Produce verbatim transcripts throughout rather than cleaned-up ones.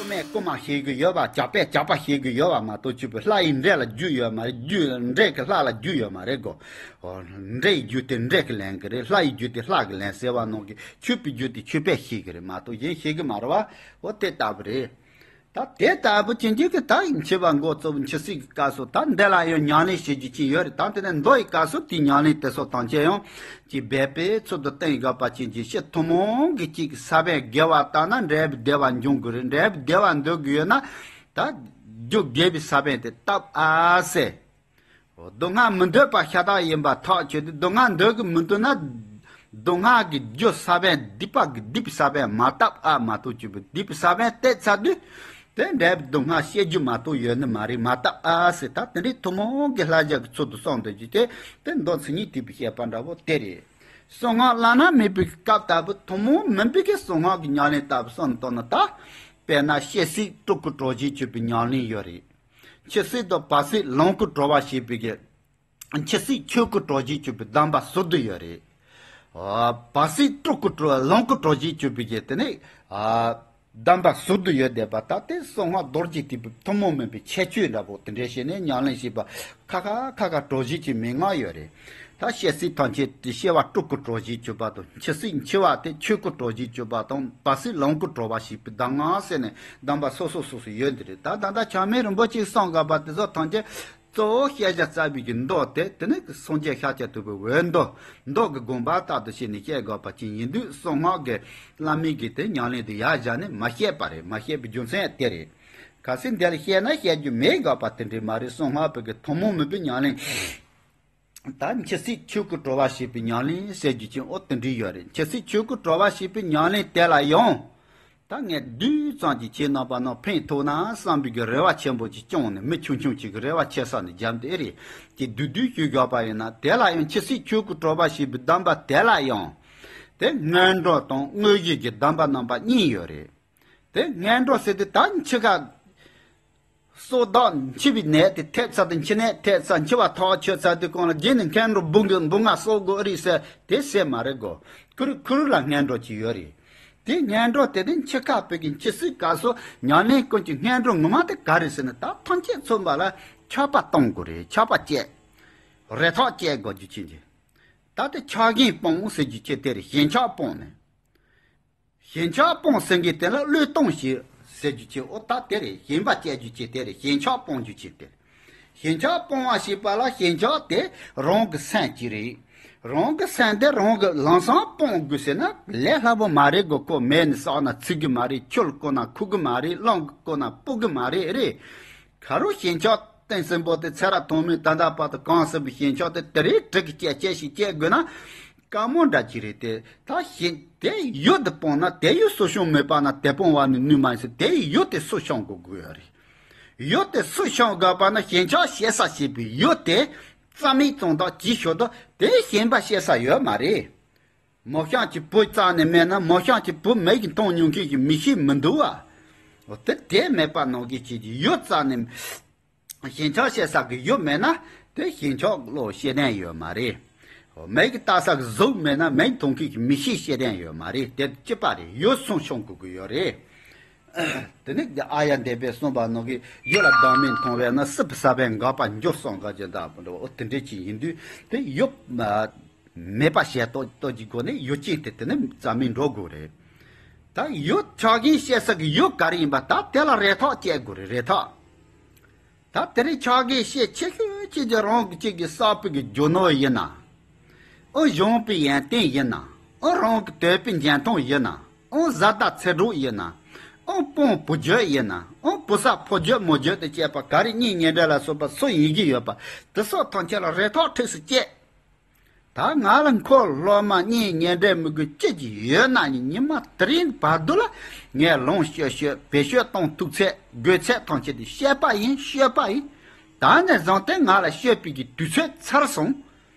རྐུ་མས་རྐུ་མ་ཤེས་ཀྱི་ཡོད་པ། ཇག་པས་ཇག་པ་ཤེས་ཀྱི་ཡོད་པ་མ་གཏོགས་ཆོས་པའི་ལྷ་ཡི་འདྲེ་ལ་རྒྱུ་ཡོད་མ་རེད། རྒྱུ་འདྲེ་གི་ལྷ་ལ་རྒྱུ་ཡོད་མ་རེད་གོ། འདྲེ་ཡི་རྒྱུ་དེ་འདྲེ་གི་ལེན་གི་རེད། ལྷ་ཡི་རྒྱུ་དེ་ལྷ་གི་ལེན་ཟེར་བ་ནང་གི་ཆོས་པའི་རྒྱུ་དེ་ཆོས་པས་ཤེས་གི་རེད་མ་གཏོགས་གཞན་ཤེས་གི་མ་རེད་བ། འོ་དེ་ལྟ་བུ་རེད། ད་དེ་ལྟ་བུ་ཅན་གྱི་གི་ད་འཆི་བ་འགོ་གཙོ་བོ་འཆི་སྲིད་ཀྱི་སྐབས་སུ་ད་འདི་ལ་ཡང་ཉམས་ལེན་བྱེད་རྒྱུ་ཅིག་ཡོད་རེད། ད་དེ་ནས་མདོ་ཡི་སྐབས་སུ་དེའི་ཉམས་ལེན་དེ་སོགས་དང་བཅས་ཡང་ཅིག་འབད་པའི་ཚུལ་དུ་བསྟན་དགོས་པ་ཅན་གྱི་ཕྱིར། ཐུན་མོང་གི་གཅིག་གི་ས་བོན་དགེ་བ་བཏབ་ན་འབྲས་བུ་བདེ་བ་འབྱུང་དགོས་རེད། འབྲས་བུ་བདེ་བ་འདོད་དགོས་ཡོད་ན་ད་རྒྱུ་དགེ་བའི་ས་བོན་དེ་བཏབ་ཨ་ཟེར། སྡུག་བསྔལ་མི་འདོད་པ་ཤ་སྟག་ཡིན་པ་ཐག་ཆོད་དེ། སྡུག་བསྔལ་འདོད་ཀྱི་མི་འདུག་ན། སྡུག་བསྔལ་གྱི་རྒྱུ་ས་བོན་སྡིག་པ་གི་སྡིག་པའི་ས་བོན་མ་བཏབ་ཨ་མ་གཏོགས་ཆོས་པའི་སྡིག་པའི་ས་བོན་བཏབ་ཚར་དུས། དེ་འབྲས་བུ་སྡུག་བསྔལ་སྐྱེ་རྒྱུ་མ་གཏོགས་ཡོད་ནི་མ་རེད། མ་བཏབ་ཨ་ཟེར། ད་དེ་འདྲའི་ཐུན་མོང་གི་ལྷ་ཞབས་ཀྱི་ཚུལ་དུ་གསུངས་འདུག་རྒྱུ་དེ། དེ་མདོ་མཚན་ཉིད་ཐེག་པའི་བཤད་པ་འདྲ་བོ་དེ་རེད། གསང་སྔགས་བླ་ན་མེད་པའི་སྐབས་ལྟ་བུ་ཐུན་མོང་མིན་པའི་གི་གསང་སྔགས་ཀྱི་ཉམས་ལེན་ལྟ་བུ་གསུངས་བཏང་ན། ད་དཔེར་ན་སྐྱེ་སྲིད་དྲུག་གི་གྲོལ་བྱེད་ཆོས་པའི་ཉམས་ལེན་ཡོད་རེད། འཆི་སྲིད་དང་བར་སྲིད་ལོངས་སྐུ་གྲོལ་བ་ཞེས་པའི་གི། འཆི་སྲིད་ཆོས་སྐུ་གྲོལ་བྱེད་ཆོས་པའི་གདམས་པ་ཟུར་དུ་ཡོད་རེད། ཨ། བར་སྲིད་དྲུག་སྐུ་གྲོལ་ལོངས་སྐུ་གྲོལ་བྱེད་ཆོས་པའི་གི་དེ་ནས། ཨ། གདམས་པ་ཟུར་དུ་ཡོད་བསྡད་པ། ད་དེ་གསང་སྔགས་རྡོ་རྗེ་ཐེག་པའི་ཐུན་མོང་མིན་པའི་ཁྱད་ཆོས་འདྲ་པོ་དེ་འདྲ་བྱས་ནས་ཉམས་ལེན་བྱེད་པ་ཁ་ཁ་ཁ་ཁ་གྲོལ་བྱེད་ཀྱི་མན་ངག་ཡོད་རེད། ད་སྐྱེ་སྲིད་ཐམས་ཅད་དེ་སྐྱེ་བ་དྲུག་གི་གྲོལ་བྱེད་ཆོས་པ་དང་། འཆི་སྲིད་འཆི་བ་དེ་ཆོས་སྐུ་གྲོལ་བྱེད་ཆོས་པ་དང་། བར་སྲིད་ལོངས་སྐུ་གྲོལ་བ་ཞེས་པའི་གདམས་ངག་ཟེར་ནས་གདམས་པ་སོ་སོ་སོ་སོ་ཡོད་འདི་རེད། ད་ད་ལྟ་ཆགས་མེད་རིན་པོ་ཆེས་གསུངས་དགོས་པ་དེ་ཚོ་ཐམས་ཅད་གཙོ་བོ་བཤད་བྱ་རྩ་བའི་གི་མདོ་དེ། དེ་ནི་སངས་རྒྱས་ཤཱཀྱ་ཐུབ་པའི་འོད་མདོ། མདོ་གི་དགོངས་པ་ལྟར་དུ་བྱས་ནས་བཤད་དགོས་པ་ཅིག་ཡིན་དུས། གསང་སྔགས་ཀྱི་བླ་མེད་ཀྱི་དེ་ཉམས་ལེན་དུ་ཡར་བཞག་ནས་མ་བཤད་པ་རེད། མ་བཤད་པའི་རྒྱུ་མཚན་དེ་རེད། གལ་སྲིད་འདི་ལ་བཤད་ན་བཤད་རྒྱུ་མེད་དགོས་པ་དེ་འདྲ་མ་རེད། གསང་སྔགས་པའི་གི་ཐུན་མོང་མིན་པའི་ཉམས་ལེན། ད་འཆི་སྲིད་ཆོས་སྐུ་གྲོལ་བ་ཞེས་པའི་ཉམས་ལེན་ཟེར་རྒྱུ་ཅིག་འོ་དེ་འདྲ་ཡོད་རེད། འཆི་སྲིད་ཆོས་སྐུ་གྲོལ་བ་ཞེས་པའི་ཉམས་ལེན་དེ་ལ་ཡང་། ད་ངས་བསྡུས་ཙམ་ཅིག་ཁྱེད་རྣམ་པ་རྣམས་ཕན་ཐོགས་ན་བསམ་པའི་གི་རེ་བ་ཆེན་པོ་ཅིག་བཅངས་ནས། མི་ཆུང་ཆུང་ཅིག་གི་རེ་བ་ཆེ་ས་ནས་བརྒྱབ་འདི་རེད། ཀྱི་བསྡུས་བསྡུས་ཞུས་དགོས་པ་ཡིན་ན། དེ་ལ་ཡང་འཆི་སྲིད་ཆོས་སྐུ་གྲོལ་བ་ཞེས་པའི་གདམས་པ་དེ་ལ་ཡང་། དེ་ངན་འགྲོ་དང་དངོས་གཞི་གི་གདམས་པ་རྣམ་པ་གཉིས་ཡོད་རེད། དེ་ངན་འགྲོ་ཟེར་དུས་ད་འཆི་ཁ། སྲོག་བདག་འཆི་བའི་ནད་དེ་ཐེབས་ཚར་དུས། འཆི་ནད་ཐེབས་ཚར། འཆི་བ་ཐག་ཆོད་ཚར་དུས་གང་ལ་རྗེས་ནས་མཁན་སློབ་འབུམ་གྱི་འབུམ་ལྔ་གསོག་དགོས་རེད་ཟེར་དེ་ཟེར་མ་རེད་གོ། ཁུར་ཁུར་ལ་ངན་འགྲོ་ཅིག་ཡོད་རེད། དེ་ངན་འགྲོ་དེ་དེ་འཆི་ཁ་བོད་ཀྱི་འཆི་སྲིད་སྐབས་སུ་ཉམས་ལེན་ཀུན་གྱི་ངན་འགྲོ་ངོ་མ་དེ་ག་རེད་ཟེར་ན། ད་ཐམས་ཅད་མཚོན་པ་ལ་ཆགས་པ་གཏོང་དགོས་རེད། ཆགས་པ་བཅད། རེ་ཐག་བཅད་དགོས་རྒྱུ་ཅན་གྱི། ད་དེ་ཆགས་ཞེན་སྤོང་ཟེར་རྒྱུ་ཅན་དེ་རེད། ཞེན་ཆགས་སྤོང་ནས། ཞེན་ཆགས་སྤོང་ཟེར་མཁན་དེ་ལ་བློས་གཏོང་བྱེད་ཟེར་རྒྱུ་ཅིག་འོ་ད་དེ་རེད། ཞེན་པ་བཅད་རྒྱུ་ཅིག་དེ་རེད། ཞེན་ཆགས་སྤོང་རྒྱུ་ཅིག་དེ་རེད། ཞེན་ཆགས་སྤོང་བ་ཞེས་པ་ལ། ཞེན་ཆགས་དེ་རང་གི་སེམས་ཅིག་རེད། རང་གི་སེམས་དེ་རང་གིས་ལམ་སང་སྤོང་དགོས་ཟེར་ན་ལས་སླ་པོ་མ་རེད་གོ། ཁོ་མེ་ནས་བསགས་ན་ཚིག་གི་མ་རེད། ཆུ་ལ་བསྐོལ་ན་ཁུག་གི་མ་རེད། རླུང་གིས་བསྐོལ་ན་སྤུ་གི་མ་རེད། རེད། ཁ་རོག་ཞེན་ཆགས་བརྟན་གསུམ་པོ་དེ་ཚེ་རབས་ཐོག་མའི་ད་ལྟ་བར་དུ་གང་ཟིན་པའི་ཞེན་ཆགས་དེ་དེ་རིང་འབྲས་ཀྱི་སྐྱེད་སྐྱེད་ཞིག་སྐྱེ་དགོས་ན། དཀའ་མོ་འདྲ་ཅིག་རེད་དེ། ད་ཞེན་དེ་ཡུལ་དེ་སྤོང་ན། དེ་ཡུལ་སུ་བྱུང་མེད་པ་ན་དེ་སྤོང་བ་ནི་ནུས་མ་ཡིན་ཟེར། དེ་ཡི་ཡུལ་དེ་སུ་བྱུང་དགོས་དགོས་ཡོད་རེད། ཡུལ་དེ་སུ་བྱུང་དགོས་པ་ན། ཞེན་ཆགས་སྐྱེ་ས་བྱེད་པའི་ཡུལ་དེ་རྩ་མེད་བཙོང་དང་ཅིག་ཞོག་དང་། དེ་ཞེན་པ་སྐྱེ་ས་ཡོད་མ་རེད། མོ་གཤམ་གྱི་བུ་རྩ་ནས་མེད་ན། མོ་གཤམ་གྱི་བུ་མིག་གིས་མཐོང་མྱོང་མཁན་གྱི་མི་ཞིག་མི་འདུག་བ། འོ་དེ་དེ་མེད་པ་ནང་བཞིན་བྱེད་ཀྱི་ཡུལ་རྩ་ནས། ཞེན་ཆགས་སྐྱེ་ས་གི་ཡུལ་མེད་ན་དེ་ཞེན་ཆགས་ལོ་ཤེས་ལྡན་ཡོད་མ་རེད། འོ་མིག་གིས་ལྟ་ས་གི་གཟུགས་མེད་ན་མིག་མཐོང་མཁན་གྱི་མི་ཞིག་ཤེས་ལྡན་ཡོད་མ་རེད། དེ་གཅིག་པ་རེད། ཡུལ་གསུམ་བྱུང་དགོས་ཀྱི་ཡོད་རེད། དེ་ནི་ཨཱརྱ་དེ་བས་གསུངས་པ་ནང་གི་ཡུལ་ལ་བདག་མེད་མཐོང་བས་ན། སྲིད་པའི་ས་བོན་འགགས་པར་འགྱུར་གསུངས་པ་ཅན་དང་པོ་འདྲ་བ། འོ་དེ་འདྲ་ཅིག་ཡིན་དུས་དེ་ཡུལ་མ་མེད་པ་བྱས་ཏོག་ཏོག་གི་སྒོ་ནས་ཡུལ་ཅན་དེ་དེ་ནི་རྩ་མེད་འགྲོ་དགོས་རེད། ད་ཡུལ་ཆགས་ཞེན་སྐྱེ་ས་གི་ཡུལ་ག་རེ་ཡིན་པ་ད་དེ་ལ་རེ་ཐག་བཅད་དགོས་རེད། རེ་ཐག་ད་དེ་རིང་ཆགས་ཞེན་ཆེ་ཤོས་ཅིག་དེ་རང་གི་གཅིག་གི་བསགས་པའི་གི་རྒྱུ་ནོར་ཡིན་ན། ཨོ་གཞོན་པའི་ཡོན་ཏན་ཡིན་ན། ཨོ་རང་གི་དད་པའི་འཇོན་ཐང་ཡིན་ན། ཨོ་བཟའ་ཟླ་ཚེ་སྒྲུབ་ཡིན་ན། ཨོ་དཔོན་བུ་རྒྱུད་ཡིན་ན། ཨོ་བུ་ཚ་ཕོ་རྒྱུད་མོ་རྒྱུད་དང་བཅས་པ་ག་རེ་གཉེན་ཉེ་འབྲེལ་ལ་སོགས་པ་སུ་ཡིན་གྱི་ཡོད་པ། དེ་སོགས་ཐམས་ཅད་ལ་རེ་ཐག་འཁྲིས་སུ་བཅད། ད་ང་ལ་འཁོར་སློབ་མ་གཉེན་ཉེ་འབྲེལ་མི་དགོས་ཅི་ཅིག་ཡོད་ན་ཡང་ཉི་མ་དེ་རིང་བར་དུ་ལ་ངས་ལོངས་སྤྱོད་སྤྱོད་བེད་སྤྱོད་གཏོང་ཐུབ་ཚད་དགོས་ཚད་ཐམས་ཅད་དེ་བཤད་པ་ཡིན། སྤྱོད་པ་ཡིན། ད་ནས་བཟུང་སྟེ་ང་ལ་སྤྱོད་པའི་གི་དུས་ཚོད་ཚར་སོང་།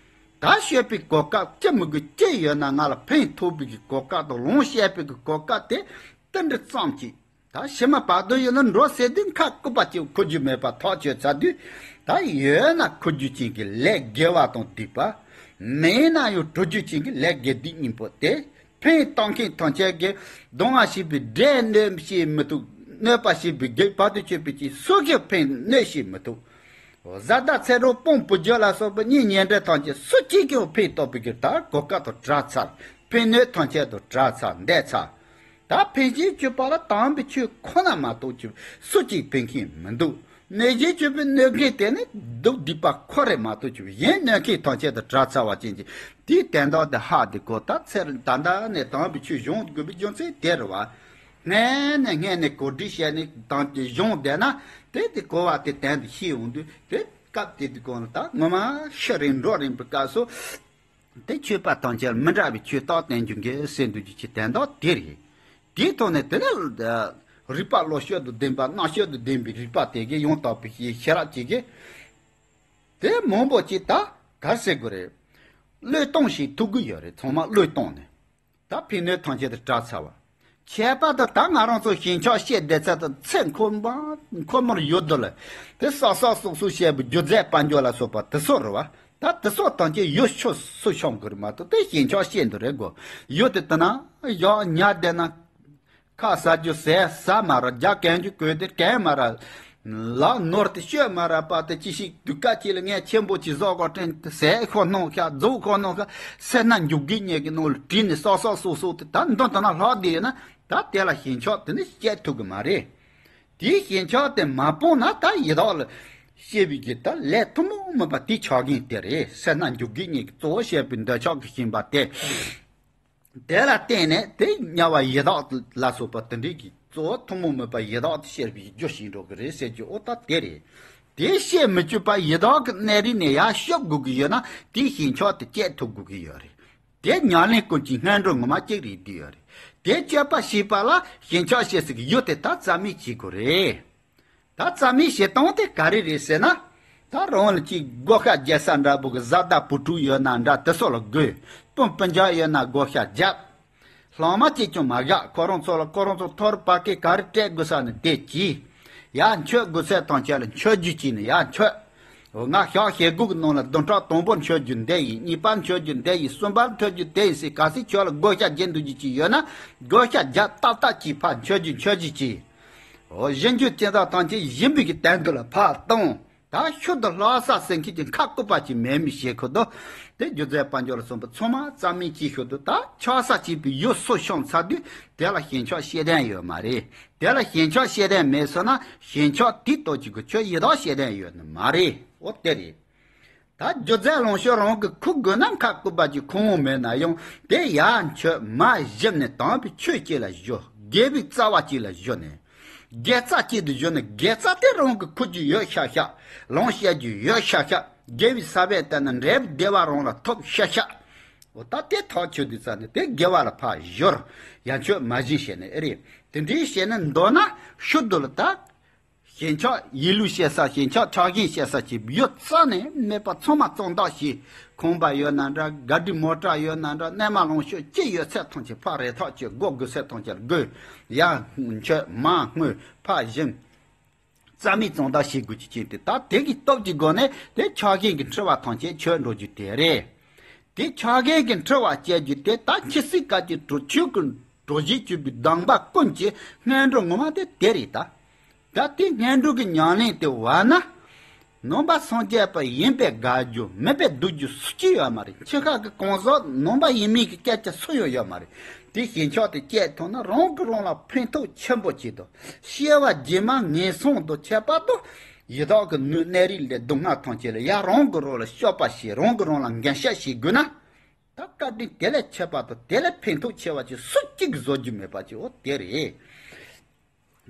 ད་སྤྱོད་པའི་གོ་སྐབས་ཅི་མི་དགོས་ཅི་ཡོད་ན་ང་ལ་ཕན་ཐོགས་པའི་གི་གོ་སྐབས་དང་ལོངས་སྤྱད་པའི་གི་གོ་སྐབས་དེ་དེ་འདྲ་ཙམ་གྱིས། ད་ཕྱི་མ་བར་དོ་ཡིན་ན་འགྲོ་ཟེར་དུས་ཁ་སྐུད་པ་གཅིག་འཁུར་རྒྱུ་མེད་པ་ཐག་ཆོད་ཚར་དུས། ད་ཡོད་ན་འཁུར་རྒྱུ་ཅན་གྱི་ལས་དགེ་བ་དང་སྡིག་པ། མེད་ན་ཡང་སྒྲུབ་རྒྱུ་ཅན་གྱི་ལས་དགེ་སྡིག་གཉིས་པོ་དེ། ཕན་བཏགས་མཁན་ཐམས་ཅད་ཀྱིས་གདུང་བ་བྱེད་པའི་འབྲས་གནོད་བྱེད་མི་ཐུབ། གནོད་པ་བྱེད་པའི་རྒྱུ་བར་དུ་གཅོད་པའི་ཕྱིར་སུ་གིས་ཕན་གནོད་བྱེད་མི་ཐུབ། བཟའ་ཟླ་ཚེ་རོགས་སྤུན་བུ་རྒྱུད་ལ་སོགས་པའི་གཉེན་ཉེ་འབྲེལ་ཐམས་ཅད་སུ་གཅིག་གིས་ཕན་ཐོགས་པའི་རྒྱུ་ད་གོ་སྐབས་དང་བྲལ་ཚར། ཕན་གནོད་ཐམས་ཅད་དང་བྲལ་ཚར་འདས་ཚར། ད་ཕན་བྱེད་སྤྱོད་པ་ལ་དམ་པའི་ཆོས་ཁོ་ན་མ་གཏོགས་ཀྱི་སུ་གཅིག་ཕན་མཁན་མི་འདུག་གནོད་བྱེད་སྤྱོད་པའི་གནོད་མཁན་དེ་ནི་སྡུག་སྡིག་པ་ཁོ་རེ་མ་གཏོགས་ཀྱི་གཞན་གནོད་མཁན་ཐམས་ཅད་དང་བྲལ་ཚར་བ་ཅན་གྱི་དེའི་དོན་དག་དེ་ཧ་དེ་གོ་ད་ཚེ་ད་ལྟ་ནས་དམ་པའི་ཆོས་སྦྱོང་དགོས་པའི་རྒྱུ་མཚན་དེ་རེད་བ། སྔས་ནས་སྔས་ནས་གོ་སྒྲིག་བྱས་ནས་དམ་གྱི་གཞུང་བསྡད་ན་དེ་དེ་གོ་བ་དེ་དོན་དུ་ཤེས་འོང་དུས་དེ་སྐབས་དེ་དུས་གོང་ལ་ད་ངོ་མ་ཤི་རན་འགྲོ་རན་པའི་སྐབས་སུ་དེ་ཆོས་པ་དང་ཆེར་མི་འདྲ་བའི་ཆོས་རྟགས་བསྟན་རྒྱུ་འགའ་གསན་འདུག་རྒྱུ་ཆེ་དོན་དག་དེ་རེད། དེའི་ཐོག་ནས་དེ་ནས་རིག་པ་བློ་སྤྱོད་དུ་ལྡན་པ་རྣམ་དཔྱོད་དུ་ལྡན་པའི་རིག་པ་དེ་གས་ཡང་དག་པའི་ཤེས་ཤེས་རབ་ཅིག་གིས་དེ་མང་པོ་ཅིག་ད་གར་ཟེར་དགོས་རེད། བློས་གཏོང་ཞིག་ཐུབ་ཀྱི་ཡོད་རེད། ཚང་མ་བློས་གཏོང་ནས། ད་ཕན་གནོད་ཐམས་ཅད་དུ་བྲལ་ཚར་བ། ཁྱད་པར་དུ་ད་ང་རང་ཚོ་ཞེན་ཆགས་སྐྱེས་བསྡད་ཚད་དུ་ཚེ་འཁོར་མ་འཁོར་མར་ཡོད་དོ་ལ། དེ་བསགས་བསགས་སོགས་སུ་བཤད་པའི་རྒྱུ་རྫས་དཔལ་འབྱོར་ལ་སོགས་པ་དེ་ཚོ་རེད་བ། ད་དེ་ཚོ་ཐམས་ཅད་ཡོད་ཆོག་སུ་ཤོང་གི་རེད་མ་གཏོགས་དེ་ཞེན་ཆགས་སྐྱེས་འདུག་རེད་གོ། ཡོད་དེ་དེ་ན་ཡག་ཉལ་བསྡད་ན། ཁ་ཟ་རྒྱུ་ཟས་ཟ་མ་ར་རྒྱ་གན་རྒྱུ་གོས་དེ་གན་མ་ར། ལག་ནོར་དེ་ཤོད་མ་ར་པ་དེ་ཅི་ཞིག་དུས་སྐབས་ཅིག་ལ་ངས་ཆེན་པོ་ཅིག་བཟོ་གོ་དྲན་དེ་ཟས་ཁོ་སྣང་ཤག་རྫོགས་ཁོ་སྣང་ཤག་སེར་སྣ་འཇུག་གི་ཉེ་གི་ནང་ལ་བྲིས་ནས་སོག་སོག་སོག་སོག་དེ་ད་འདོན་དེ་ན་ལྷག་བསྡད་ཡོད་ན་ད་དེ་ལ་ཞེན་ཆགས་དེ་ནི་སྐྱེ་ཐུབ་གི་མ་རེད། དེའི་ཞེན་ཆགས་དེ་མ་སྤངས་ན་ད་ཡི་དྭགས་ལ་སྐྱེ་བའི་གི་ད་ལས་ཐུན་མོང་མིན་པ་དེའི་ཆགས་ཀྱིན་དེ་རེད། སེར་སྣ་འཇུག་གི་ཉེ་གི་གཙོ་བོ་བཤད་པའི་འདོད་ཆགས་ཀྱི་ཞེན་པ་དེ། དེ་ལ་བརྟེན་ནས་དེ་དམྱལ་བ་ཡི་དྭགས་ལ་སོགས་པ་དེ་འདྲའི་གི་གཙོ་བོ་ཐུན་མོང་མིན་པ་ཡི་དྭགས་དེ་བཤད་པའི་རྒྱུ་ཞིག་འགྲོ་གི་རེད་ཟེར་རྒྱུ་ཨོ་ད་དེ་རེད། དེ་བཤད་མི་བཅུག་པ་ཡི་དྭགས་ཀྱི་གནས་རིས་ནས་ཡར་སྐྱོབ་དགོས་ཀྱི་ཡོད་ན་དེའི་ཞེན་ཆགས་དེ་བཅད་ཐུབ་དགོས་ཀྱི་ཡོད་རེད། དེ་ཉམས་ལེན་ཀུན་གྱི་སྔོན་འགྲོ་ངོ་མ་གཅིག་རེད་བསྡད་ཡོད་རེད། དེ་སྐྱོབ་པ་ཞེས་པ་ལ་ཞེན་ཆགས་ཞེས་ཟེར་གྱི་ཡོད་དེ་ད་རྩ་མེད་བྱེད་དགོས་རེད། ད་རྩ་མེད་བྱེད་སྟངས་དེ་ག་རེ་རེད་ཟེར་ན། ད་རང་ལ་ཅིག་བགོ་བཤའ་རྒྱག་ས་འདྲ་པོ་གི་བཟའ་ཟླ་བུ་ཕྲུག་ཡོད་ན་འདྲ་དེ་ཚོ་ལ་དགོས། སྤུན་སྤུན་ཀྱག་ཡོད་ན་བགོ་བཤའ་རྒྱབ། ལྷག་མ་གཅིག་ཀྱང་མ་བཞག་ཁོ་རང་ཚོ་ལ་ཁོ་རང་ཚོ་ཐོར་བ་སྐད་ག་རེ་སྤྲད་དགོས་ས་ནི་དེ་གྱིས། ཡར་མཆོད་དགོས་ཚད་དང་བཅས་ལ་མཆོད་རྒྱུ་གྱིས་ནི་ཡར་མཆོད། འོ་ང་ཞག་ཞེ་དགུ་གི་ནང་ལ་བདུན་ཕྲག་དང་པོར་མཆོད་རྒྱུ་འདི་ཡིན། གཉིས་པར་མཆོད་རྒྱུ་འདི་ཡིན། གསུམ་པར་མཆོད་རྒྱུ་དེ་ཡིན་ཟེར་གལ་སྲིད་ཁྱོད་ལ་བགོ་བཤའ་རྒྱག་འདུག་རྒྱུ་ཅིག་ཡོད་ན་བགོ་བཤའ་རྒྱག་ཏག་ཏག་གྱིས་ཕར་མཆོད་རྒྱུ་མཆོད་རྒྱུ་གྱིས། འོ་གཞན་རྒྱུ་ཅན་དག་ཐམས་ཅད་སྦྱིན་པའི་གི་དོན་དུ་ལ་ཕར་གཏོང་། ད་ཤུལ་དུ་ལྷག་བསམ་ཟེར་མཁན་གྱི་ཁ་ལྐུགས་པ་ཅིག་མེད་མི་ཞེས་ཁུ་དོ། དེ་རྒྱུ་རྫས་དཔལ་འབྱོར་ལ་སོགས་པ་ཚང་མ་རྩ་མེད་ཅིག་ཤུལ་དུ་ད་ཆགས་ས་ཅིག་པའི་ཡུལ་སུ་ཤོང་ཚར་དུས་དེ་ལ་ཞེན་ཆགས་ཤེས་ལྡན་ཡོད་མ་རེད། དེ་ལ་ཞེན་ཆགས་ཤེས་ལྡན་མེད་སོང་ན་ཞེན་ཆགས་དེ་ལྟོ་ཅིག་གི་ཆོས་ཡི་དྭགས་ཤེས་ལྡན་ཡོད་ནི་མ་རེད། འོ་དེ་རེད། ད་རྒྱུ་རྫས་ལོངས་སྤྱོད་རང་གི་ཁུག་དགོས་ན་ཁ་ལྐུགས་པ་ཅིག་ཁུག་འོང་མེད་ན་ཡང་དེ་ཡར་མཆོད་མར་གཞུབ་ནས་དམ་པའི་ཆོས་གཅིག་ལ་གཞོལ། དགེ་བའི་རྩ་བ་གཅིག་ལ་གཞོལ་ནས། དགེ་རྩ་གཅིག་ཏུ་གཞོལ་ནས་དགེ་རྩ་དེ་རང་གི་ཁུག་རྒྱུ་ཡོད་ཤག་ཤག་ལོངས་སྤྱོད་རྒྱུ་ཡོད་ཤག་ཤག་དགེ་བའི་ས་བོན་བསྟེན་ན་འབྲས་བུ་བདེ་བ་རང་ལ་ཐོབ་ཤག་ཤག་འོ་ད་དེ་ཐག་ཆོད་དུས་ཙ་ནས་དེ་དགེ་བ་ལ་ཕར་གཞོལ། ཡར་མཆོད་མར་གཞུབ་བྱས་ནས་ཨེ་རེད། དེ་འདྲའི་བྱས་ནས་མདོར་ན་ཤུལ་དུ་ལ་ད། ཞེན་ཆགས་ཡིད་ལུས་བྱེད་ས་ཞེན་ཆགས་ཆགས་ཞེན་བྱེད་ས་ཅིག་ཡོད་ཙ་ནས་མེད་པ་ཚང་མ་བཙོང་བདག་བྱས། ཁང་པ་ཡོད་ན་འདྲ་ག་དྲི་མོ་ཊ་ཡོད་ན་འདྲ་གནས་མ་ལོངས་སྤྱོད་ཅི་ཡོད་ཚད་ཐམས་ཅད་ཕར་རེ་ཐག་ཆོད། དགོས་དགོས་ཚད་ཐམས་ཅད་དགོས། ཡར་མཆོད་མར་བསྔོས་ཕར་གཞུབ། རྩ་མེད་བཙོང་བདག་བྱེད་དགོས་ཀྱི་ཅན་དེ་ད་དེ་གི་སྟོབས་ཀྱི་སྒོ་ནས་དེ་ཆགས་ཞེན་གྱི་འཁྲི་བ་ཐམས་ཅད་ཆོད་འགྲོ་རྒྱུ་དེ་རེད། དེ་ཆགས་ཞེན་གྱི་འཁྲི་བ་བཅད་རྒྱུ་དེ་ད་འཆི་སྲིད་དཀའ་སྤྱད་གྲོགས་ཆོས་ཀུན་གྲོགས་བྱེད་བཅུ་པའི་སྡོམ་པ་ཀུན་གྱི་སྔོན་འགྲོ་ངོ་མ་དེ་དེ་རེད་ད། ད་དེ་སྔོན་འགྲོ་གི་ཉམས་ལེན་དེ་བ་ན། ནང་པ་སངས་རྒྱས་པ་ཡིན་པས་དགའ་རྒྱུ་མིན་པས་སྡུག་རྒྱུ་སུ་གཅིག་ཡོད་མ་རེད། འཆི་ཁ་གི་གང་ཟག་ནང་པ་ཡིན་མིན་གྱི་སྐད་ཆ་སུ་ཡང་ཡོད་མ་རེད། དེ་ཞེན་ཆགས་དེ་བཅད་ཐུབ་ན་རང་གིས་རང་ལ་ཕན་ཐོགས་ཆེན་པོ་ཆེ་དང་སྐྱེ་བ་རྗེས་མ་ངན་སོང་དང་ཁྱད་པར་དུ་ཡི་དྭགས་ཀྱི་གནས་རིས་ལས་སྡུག་བསྔལ་ཐམས་ཅད་ལས་ཡར་རང་གིས་རང་ལ་སྐྱོབ་པ་བྱེད། རང་གིས་རང་ལ་འགན་བཞེས་བྱེད་དགོས་ན། ད་བཀའ་དྲིན་དེ་ལས་ཁྱད་པར་དུ་དེ་ལས་ཕན་ཐོགས་ཆེ་བ་ཅིག་སུ་གཅིག་གིས་བཟོ་རྒྱུ་མེད་པ་ཅིག་འོ་དེ་རེད།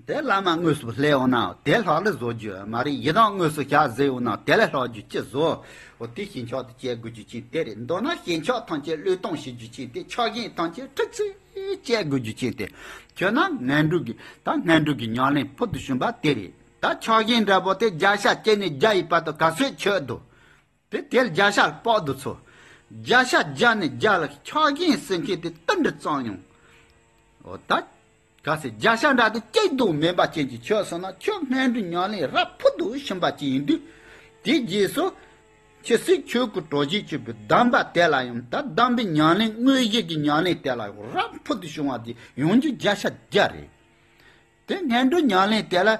དེ་བླ་མ་དངོས་སུ་སླེབས་འོང་ན་དེ་ལྷག་ལུས་བཟོ་རྒྱུ་མ་རེད། ཡི་དྭགས་དངོས་སུ་ཞལ་གཟིགས་འོང་ན་དེ་ལས་ལྷག་རྒྱུ་ཅི་བཟོ། འོ་དེ་ཞེན་ཆགས་དེ་བཅད་དགོས་རྒྱུ་ཅན་དེ་རེད། མདོར་ན་ཞེན་ཆགས་ཐམས་ཅད་བློས་གཏོང་བྱེད་རྒྱུ་ཅན་དེ་ཆགས་ཞེན་ཐམས་ཅད་ཁྲིག་ཁྲིག་བཅད་དགོས་རྒྱུ་ཅན་དེ། ཁྱོད་ན་ངན་འགྲོ་གི་ད་ངན་འགྲོ་གི་ཉམས་ལེན་ཕུལ་དུ་བྱུང་བ་དེ་རེད། ད་ཆགས་ཞེན་འདྲ་པོ་དེ་བརྒྱ་ཆ་བཅད་ནས་བརྒྱ་ཡི་བར་དུ་ག་ཚོད་ཆོད་འདུག་དེ་དེར་བརྒྱ་ཆ་དཔག་ཏུ་ཚོ། བརྒྱ་ཆ་བརྒྱ་ནས་བརྒྱ་ལ་ཆགས་ཞེན་ཟེར་མཁན་དེ་ཏིལ་འབྲུ་ཙམ་ཡང་། འོ་ད། གལ་སྲིད་བརྒྱ་ཆ་འདྲ་དེ་གཅིག་ཏུ་མེད་པ་ཅན་གྱི་ཆོས་སོང་ན་ཁྱོད་སྔོན་འགྲོའི་ཉམས་ལེན་རབ་ཕུལ་དུ་ཕྱིན་པ་ཅིག་ཡིན་དུས། དེའི་རྗེས་སུ། འཆི་སྲིད་ཆོས་སྐུ་གྲོགས་བྱེད་བཅུ་པའི་སྡོམ་པ་དེ་ལ་ཡང་ད་སྡོམ་པའི་ཉམས་ལེན་དངོས་གཞི་གི་ཉམས་ལེན་དེ་ལ་ཡང་རབ་ཕུལ་དུ་བྱུང་བ་དེ་ཡོང་རྒྱུ་བརྒྱ་ཆ་བརྒྱ་རེད། དེ་སྔོན་འགྲོ་ཉམས་ལེན་དེ་ལ།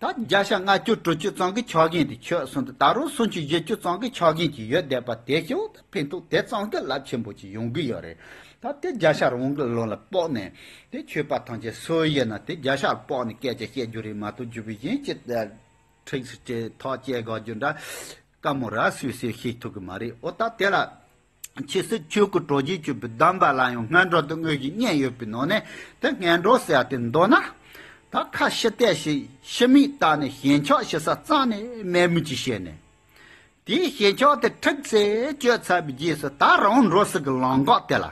ད་བརྒྱ་ཆ་ལྔ་བཅུ་དྲུག་ཅུ་ཙམ་གྱི་ཆ་རྐྱེན་དེ་ཆོད་སོང་དུས། ད་རུང་སུམ་ཅུ་བཞི་བཅུ་ཙམ་གྱི་ཆ་རྐྱེན་ཅིག་ཡོད་བསྡད་པ་དེ་ཤོག་ད་ཕན་ཐོགས་དེ་ཙམ་གྱི་རླབས་ཆེན་པོ་ཅིག་ཡོང་གི་ཡོད་རེད། ད་དེ་བརྒྱ་ཆ་རང་གི་ལོན་ལ་དཔག་ནས། དེ་ཆོས་པ་ཐམས་ཅད་སུ་ཡིན་ན་དེ་བརྒྱ་ཆ་དཔག་ནས་སྐད་ཆ་བཤད་རྒྱུ་རེད་མ་གཏོགས། རྒྱུ་བའི་གཞན་ཅི་ཁྲིགས་སུ་ཅི་ཐག་བཅད་དགོས་རྒྱུ་འདྲ་དཀའ་མོ་ར་སུས་སུས་ཤེས་ཐུབ་ཀྱི་མ་རེད། ཨོ་ད་དེ་ལ། ཆོས་སྲིད་ཆོས་ཀྱི་གྲོགས་རྗེས་གཅོད་པའི་སྡོམ་པ་ལ་ཡང་སྔོན་འགྲོ་དང་དངོས་གཞི་གཉིས་ཡོད་པའི་ནང་ནས། དེ་སྔོན་འགྲོ་ཟེར་ཡ་དེ་མདོར་ན། ད་ཁ་ཕྱི་བལྟས་ཤིག་ཕྱི་མིག་བལྟས་ནས་ཞེན་ཆགས་ཞེ་ས་རྩ་ནས་མེད་མོད་ཀྱི་བཤད་ནས། དེའི་ཞེན་ཆགས་དེ་ཁྲིགས་སེ་གཅོད་ཚར་བའི་རྗེས་སུ། ད་རང་འགྲོ་སའི་གི་ལམ་འགག་དེ་ལ།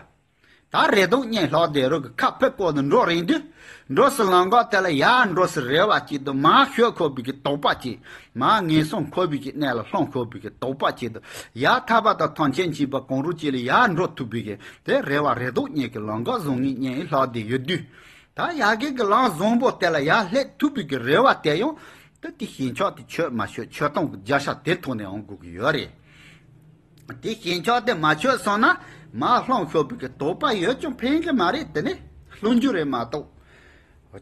ད་རེ་དོགས་གཉིས་ལྷག་བསྡད་རོགས་ཀྱི་ཁ་ཕྱིར་བསྐོར་ནས་འགྲོ་རན་དུས། འགྲོ་སའི་ལམ་འགག་དེ་ལ་ཡར་འགྲོ་སའི་རེ་བ་གཅིག་དང་། མར་ཤོར་ཁོ་བའི་གི་དོགས་པ་གཅིག་མར་ངན་སོང་འཁོར་བའི་གི་གནས་ལ་ལྷུང་ཁོ་བའི་གི་དོགས་པ་གཅིག་དང་། ཡར་ཐར་པ་དང་ཐམས་ཅད་མཁྱེན་པ་གང་རུང་གཅིག་ལ་ཡར་འགྲོ་ཐུབ་པའི་གི་དེ་རེ་བ་རེ་དོགས་གཉིས་ཀྱི་ལམ་འགག་བཟང་ངན་གཉིས་ལྷག་བསྡད་ཡོད་དུས། ད་ཡ་གི་གི་ལམ་བཟང་པོ་དེ་ལ་ཡར་སླེབས་ཐུབ་པའི་གི་རེ་བ་དེ་ཡང་། ད་དེ་ཞེན་ཆགས་དེ་ཆོད་མ་ཆོད་ཆོད་སྟངས་ཀྱི་བརྒྱ་ཆ་དེ་ཐོག་ནས་འོང་དགོས་ཀྱི་ཡོད་རེད། དེ་ཞེན་ཆགས་དེ་མ་ཆོད་སོང་ན། མར་ལྷུང་ཤོར་བའི་གི་དོགས་པ་ཡོད་ཀྱང་ཕན་གི་མ་རེད། དེ་ནི་ལྷུང་རྒྱུ་རེད་མ་གཏོགས།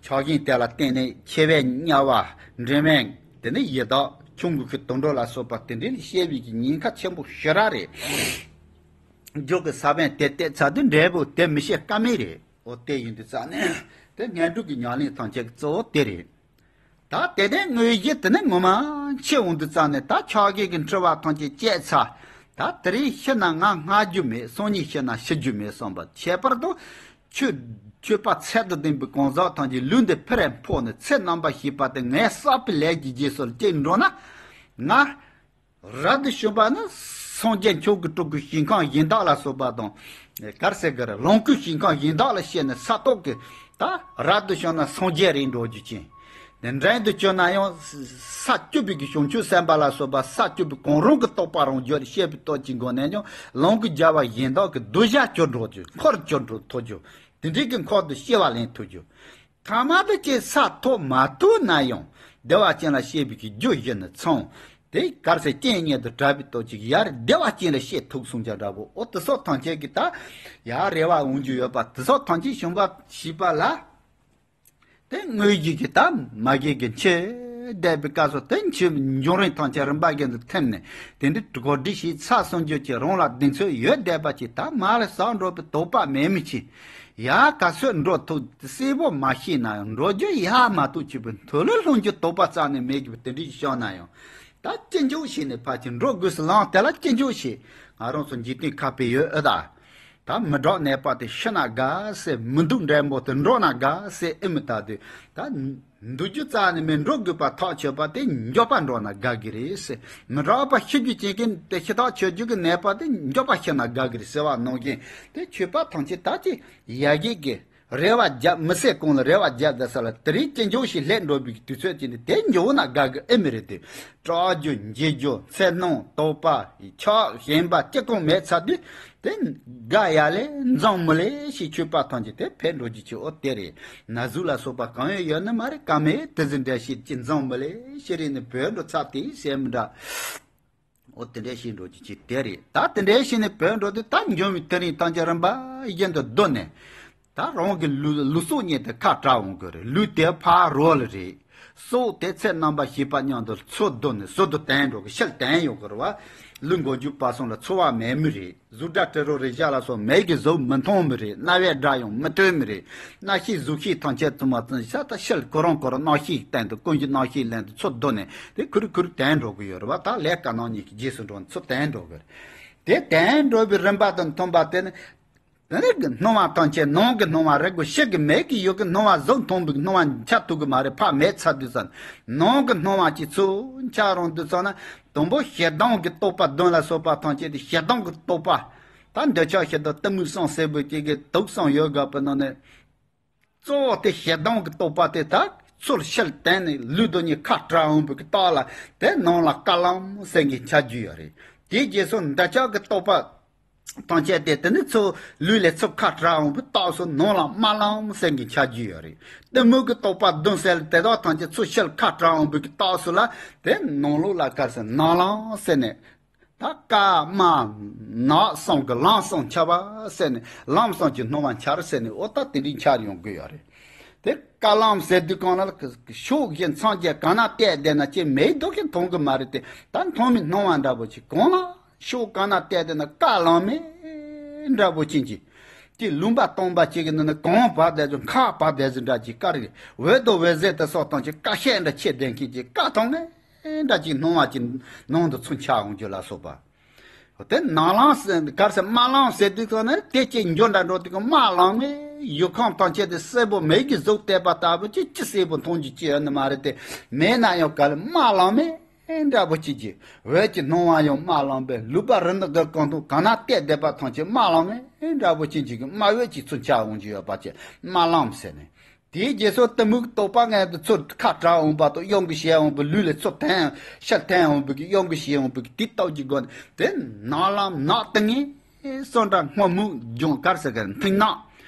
ཆགས་ཞེན་དེ་ལ་བརྟེན་ནས་འཆི་བའི་དམྱལ་བ། འབྲེང་བའི་དེ་ནི་ཡི་དྭགས། ཁྱུང་གི་གི་དུད་འགྲོ་ལ་སོགས་པ་དེ་འདྲ་ལ་སྐྱེ་བའི་གི་ཉེན་ཁ་ཆེན་པོ་ཞེ་དྲག་རེད། མཇུག་གི་ས་བོན་དེ་བཏབ་ཚར་དུས་འབྲས་བུ་དེ་མི་བཞེས་ཀ་མེད་རེད། འོ་དེ་ཡིན་དུས་ཙང་ནས་དེ་སྔོན་འགྲོ་གི་ཉམས་ལེན་ཐམས་ཅད་ཀྱི་གཙོ་བོ་དེ་རེད། ད་དེ་ནས་དངོས་གཞི་དེ་ནི་ངོ་མ་འཆི་འོང་དུས་ཙང་ནས། ད་ཆགས་ཞེན་གྱི་འཁྲུལ་བ་ཐམས་ཅད་བཅད་ཚར། ད་དེ་རིང་ཤི་ན་ང་སྔ་རྒྱུ་མེད། སང་ཉིན་ཤི་ན་ཤི་རྒྱུ་མེད་བསམ་པ། ཁྱད་པར་དུ་ཆོས་ཆོས་པ་ཚད་དང་ལྡན་པའི་གང་ཟག་ཐམས་ཅད་ལུས་འདི་ཕར་འཕོས་ནས་ཚེ་རྣམ་པར་ཤེས་པ་དེ་ངལ་བསགས་པའི་ལས་ཀྱི་རྗེས་སུ་སྐྱེལ་འགྲོ་ན། ང་རབ་ཏུ་བྱུང་བ་ནི་སངས་རྒྱས་མཆོག་གི་སྤྲུལ་སྐུ་ཞིང་ཁམས་གཞན་དག་ལ་སོགས་པ་དང་། ག་རེ་ཟེར་གི་རེད། ལོངས་སྐུ་ཞིང་ཁམས་གཞན་དག་ལ་སྐྱེས་ནས་ས་ཐོབ་ཀྱི། ད་རབ་ཏུ་བྱུང་ན་སངས་རྒྱས་རེད་འགྲོ་རྒྱུ་ཅན། དེ་འབྲིང་དུ་བྱུང་ན་ཡང་ས་བཅུ་པའི་གི་བྱང་ཆུབ་སེམས་དཔའ་ལ་སོགས་པ་ས་བཅུ་པའི་གང་རུང་གི་རྟོགས་པ་རང་རྒྱུད་ལ་སྐྱེས་པའི་སྟོབས་ཀྱི་སྒོ་ནས་ཀྱང་ལོངས་སྐུ་རྒྱལ་བ་གཞན་དག་གི་གདུལ་བྱར་གྱུར་འགྲོ་རྒྱུ། འཁོར་གྱུར་འགྲོ་ཐུབ་རྒྱུ། དེ་འདྲའི་གི་འཁོར་དུ་སྐྱེ་བ་ལེན་ཐུབ་རྒྱུ། ཐ་མ་དུ་ཅིག་ས་ཐོབ་མ་ཐུབ་ན་ཡང་བདེ་བ་ཅན་ལ་སྐྱེ་བའི་གི་རྒྱུ་གཞི་ནི་ཚང་། དེ་ག་རེ་ཟེར། རྐྱེན་གཉིས་དང་བྲལ་བའི་སྟོབས་ཀྱིས་ཡར་བདེ་བ་ཅན་ལ་སྐྱེ་ཐུབ་གསུངས་ཀྱང་འདྲ་བོ། འོ་དེ་སོགས་ཐམས་ཅད་ཀྱི་ད་ཡར་རེ་བ་འོང་རྒྱུ་ཡོད་པ་དེ་སོགས་ཐམས་ཅད་བྱུང་བ་ཞེས་པ་ལ། དེ་དངོས་གཞི་གི་ད་མ་གི་གི་འཆི་བསྡད་པའི་སྐབས་སུ་དེ་འཆི་འབྱུང་རིམ་ཐམས་ཅད་རིམ་པ་བཞིན་དུ་ཐིམ་ནས། དེ་འདྲའི་གོ་སྒྲིག་བྱས་ཚར་སོང་རྒྱུ་ཅིག་རང་ལ་གདེང་ཚོད་ཡོད་བསྡད་པ་ཅིག་ད་མར་ལ་ཟག་འགྲོ་བའི་དོགས་པ་མེད་མི་ཅིག་ཡར་ག་ཚོད་འགྲོ་ཐུབ་གསལ་པོ་མ་ཤེས་ན་ཡང་། འགྲོ་རྒྱུ་ཡར་མ་ཐུབ་ཅིག་པའི་མཐོ་ལོས་ལྷུང་རྒྱུ་དོགས་པ་རྩ་ནས་མེད་ཀྱི་དེ་འདྲའི་བྱུང་ན་ཡང་། ད་ཅི་འཇོག་བྱས་ནས་ཕར་ཅིག་འགྲོ་དགོས་སུ་ལངས། དེ་ལ་ཅི་འཇོག་བྱེད། ང་རང་ཚོ་འཇིག་རྟེན་ཁ་དཔེ་ཡོད་ཨེ་ད། ད་མི་དྲག་ནད་པ་དེ་ཤི་ན་དགའ་ཟེར། མི་སྡུག་འབྲས་བུ་དེ་འགྲོ་ན་དགའ་ཟེར་ཨེ་མི་ད་དུས། ད་འདུག་རྒྱུ་རྩ་ནས་མེད། འགྲོ་དགོས་པ་ཐག་ཆོད་པ་དེ་མགྱོགས་པ་འགྲོ་ན་དགའ་གི་རེད་ཟེར། མི་དྲག་པ་ཤི་རྒྱུ་ཅན་གྱི་དེ་ཤི་ཐག་ཆོད་རྒྱུ་གི་ནད་པ་དེ་མགྱོགས་པ་ཤི་ན་དགའ་གི་རེད་ཟེར་བ་ནང་བཞིན། དེ་ཆོས་པ་ཐམས་ཅད་ད་ཅི་ཡ་གི་གི་རེ་བ་རྒྱབ། མི་ཚེ་གང་ལ་རེ་བ་རྒྱབ་བསྡད་ས་ལ་དེ་རིང་ཅི་འཇོག་ཞིག་སླེབས་འགྲོ་བའི་དུས་ཚོད་ཅིག་ནི་དེ་འཇོག་ན་དགའ་གི་ཨེ་མི་རེད་དེ། སྐྲག་རྒྱུ། འཇིགས་རྒྱུ། འཚེར་སྣང་། དོགས་པ། ཆགས་ཞེན་པ་ཅི་གང་མེད་ཚར་དུས། དེ་དགའ་ཡ་ལས་འཛང་མི་ལས་ཞེས་ཆོས་པ་ཐམས་ཅད་དེ་ཕེབས་འགྲོ་རྒྱུ་ཅིག་འོ་དེ་རེད། ན་ཟུག་ལ་སོགས་པ་གང་ཡང་ཡོད་ནི་མ་རེད། ཀ་མེད་དེ་ཟིན་འདྲ་ཞིག་ཅི་འཛང་མི་ལས་ཤི་རེ་ནི་བོད་འགྲོ་ཚར་དེ་ཟེར་མི་འདྲ། འོ་དེ་འདྲས་ཤིག་འགྲོ་རྒྱུ་ཅིག་དེ་རེད། ད་དེ་འདྲས་ཤིག་ནས་བོད་འགྲོ་དུས་ད་འབྱུང་བའི་དེ་རིང་ཐམས་ཅད་རིམ་པ་བཞིན་དུ་བསྡུ་ནས། ད་རང་གི་ལུས་ལུས་སྲོག་གཉིས་དེ་ཁ་བྲལ་འོང་གི་རེད། ལུས་དེ་ཕར་རོལ་རེད། སྲོག་དེ་ཚེ་རྣམ་པར་ཤེས་པ་མཉམ་དུ་ཚུར་བསྡུ་ནས་ཟུར་དུ་དོན་འགྲོ་གི། ཤུལ་དོན་ཡོང་གི་རེད་བ། ལུས་མགོ་མཇུག་བར་གསུམ་ལ་ཚོར་བ་མེད་མི་རེད། གཟུགས་སྒྲ་དྲི་རོ་རེག་བྱ་ལ་སོགས་མིག་གིས་གཟུགས་མི་མཐོང་མི་རེད། རྣ་བས་སྒྲ་ཡང་མི་ཐོས་མི་རེད། རྣ་ཤེས་གཟུགས་ཤེས་ཐམས་ཅད་ཚང་མ་ཚང་ས་ད་ཤུལ་ཁོ་རང་ཁོ་རང་རྣམ་ཤེས་སྟེང་དུ་ཀུན་གཞི་རྣམ་ཤེས་ལེན་དུ་ཚུར་བསྡུ་ནས་དེ་ཁུར་ཁུར་དོན་འགྲོ་གི་ཡོད་རེད་བ། ད་ལས་ཀ་ནང་གཉིས་ཀྱི་རྗེས་སུ་འགྲོ་ནས་ཚུར་དོན་འགྲོ་གི་རེད། དེ་དོན་འགྲོ་བའི་རིམ་པ་དང་མཐུན་པ་དེ་ནི། དེ་ནི་གི་སྣང་བ་ཐམས་ཅད་ནང་གི་སྣང་བ་རེད་དགོས། ཕྱི་གི་མིག་གིས་ཡོད་གི་སྣང་བ་གཟུགས་མཐོང་བའི་སྣང་བ་འཆར་ཐུབ་གི་མ་རེད། ཕར་མེད་ཚར་དུས་ཙམ་ནང་གི་སྣང་བ་གཅིག་ཚུར་འཆར་རུང་དུས་ཙམ་ན། དང་པོ་ཞེ་སྡང་གི་རྟོག་པ་གདོན་ལ་སོགས་པ་ཐམས་ཅད་དེ་ཞེ་སྡང་གི་རྟོག་པ། ད་འདོད་ཆགས་ཞེ་སྡང་གཏི་མུག་གསུམ་སྲེད་པའི་གི་གི་དུག་གསུམ་ཡོད་དགོས་པའི་ནང་ནས། གཙོ་བོ་དེ་ཞེ་སྡང་གི་རྟོག་པ་དེ་ད་ཚུར་ཕྱིར་དེད་ནས་ལུས་དང་གཉིས་ཁ་བྲལ་འོང་བའི་རྟགས་ལ་དེ་ནང་ལ་དཀར་ལམ་ཟེར་གྱི་འཆར་རྒྱུ་ཡོད་རེད། དེའི་རྗེས་སུ་འདོད་ཆགས་ཀྱི་རྟོག་པ་ཐམས་ཅད་དེ་དེ་ནི་ཚུར་ལུས་ལས་ཚུར་ཁ་བྲལ་འོང་བའི་རྟགས་སུ་ནང་ལ་དམར་ལམ་ཟེར་གྱི་འཆར་རྒྱུ་ཡོད་རེད། གཏི་མུག་གི་རྟོག་པ་གདོན་བསལ་དེ་དག་ཐམས་ཅད་ཚུར་ཕྱིར་ཁ་བྲལ་འོང་བའི་རྟགས་སུ་ལ་དེ་ནང་ལོགས་ལ་དཀར་ཟེར་ནག་ལམ་ཟེར་ནས། ད་དཀར་དམར་ནག་གསུམ་གྱི་ལམ་གསུམ་འཆར་བ་ཟེར་ནས། ལམ་གསུམ་གྱི་སྣང་བ་འཆར་ཟེར་ནས། འོ་ད་དེ་འདྲའི་འཆར་ཡོང་གི་ཡོད་རེད། དེ་ཀ་ལམ་ཟེར་དུས་གང་ལ་ཕྱོགས་ཀྱི་མཚམས་ཀྱི་གང་ན་བལྟས་བསྡད་ན་ཅི་མེད་དོ་གི་མཐོང་གི་མ་རེད་དེ། ད་མཐོང་མི་སྣང་བ་འདྲ་པོ་ཅིག་གང་ལ་ཕྱོགས་གང་ན་བལྟས་བསྡད་ན་ཀ་ལམ་མེ་འདྲ་པོ་ཅན་གྱི། ཀྱི་ལུང་པ་སྟོང་པ་ཅིག་གི་ནང་ན་གངས་བབས་བསྡད་ཚོ་མཁར་བབས་བསྡད་ཚོ་འདྲ་ཅིག་ཀ་རེད། འོད་དང་འོད་ཟེར་དེ་སོགས་དང་ཅིག་ཀ་ཤད་འདྲ་ཆེ་ལྡན་མཁན་གྱི་ཀ་ཐང་ངེ་འདྲ་ཅིག་སྣང་བ་ཅིག་ནང་དུ་ཚུར་འཆར་འོང་རྒྱུ་ལ་སོགས་པ། དེ་ནག་ལམ་ཟེར་གར་ཟེར་དམར་ལམ་ཟེར་དུས་ཙང་ནས་དེ་ཅིག་འགྱོ་འདྲ་འགྲོ་དུས་ཀྱི་དམར་ལམ་ངེ་ཡུལ་ཁམས་ཐམས་ཅད་དེ་སེར་པོ་མེ་གི་གཟུགས་བལྟས་པ་ལྟ་བུ་ཅིག་ཅི་སེར་པོ་མཐོང་རྒྱུ་ཅི་ཡོད་ནི་མ་རེད་དེ། མེད་ན་ཡང་ག་ལ་དམར་ལམ་མེ། ཨེ་འདྲ་པོ་ཅིག་གིས་འོད་ཀྱི་སྣང་བ་ཡང་དམར་ལམ་པས། ལུས་པ་རི་འདི་གི་གང་དུ་གང་ན་བལྟས་བསྡད་པ་ཐམས་ཅད་དམར་ལམ་ངེ་འདྲ་པོ་ཅན་ཅིག་གི་དམར་འོད་ཅིག་ཚུར་འཆར་འོང་རྒྱུ་ཡོད་པ་ཅིག་དམར་ལམ་ཟེར་ནས། དེའི་རྗེས་སུ་གཏི་མུག་དོགས་པ་ངན་དུ་ཚུར་ཁ་བྲལ་འོང་བ་དང་གཡང་གི་ཞལ་འོང་བའི་ལུས་ལས་ཚུར་འཐེན་ཕྱིར་འཐེན་འོང་བའི་གི་གཡང་གི་ཞལ་འོང་བའི་གི་དེ་ལྟ་བུའི་སྒོ་ནས་དེ་ནག་ལམ་ནག་ཏིང་ངེ་སོ་འདྲ་སྔོ་སྨུག་ལྗང་དཀར་ཟེར་གི་མཐིང་ནག་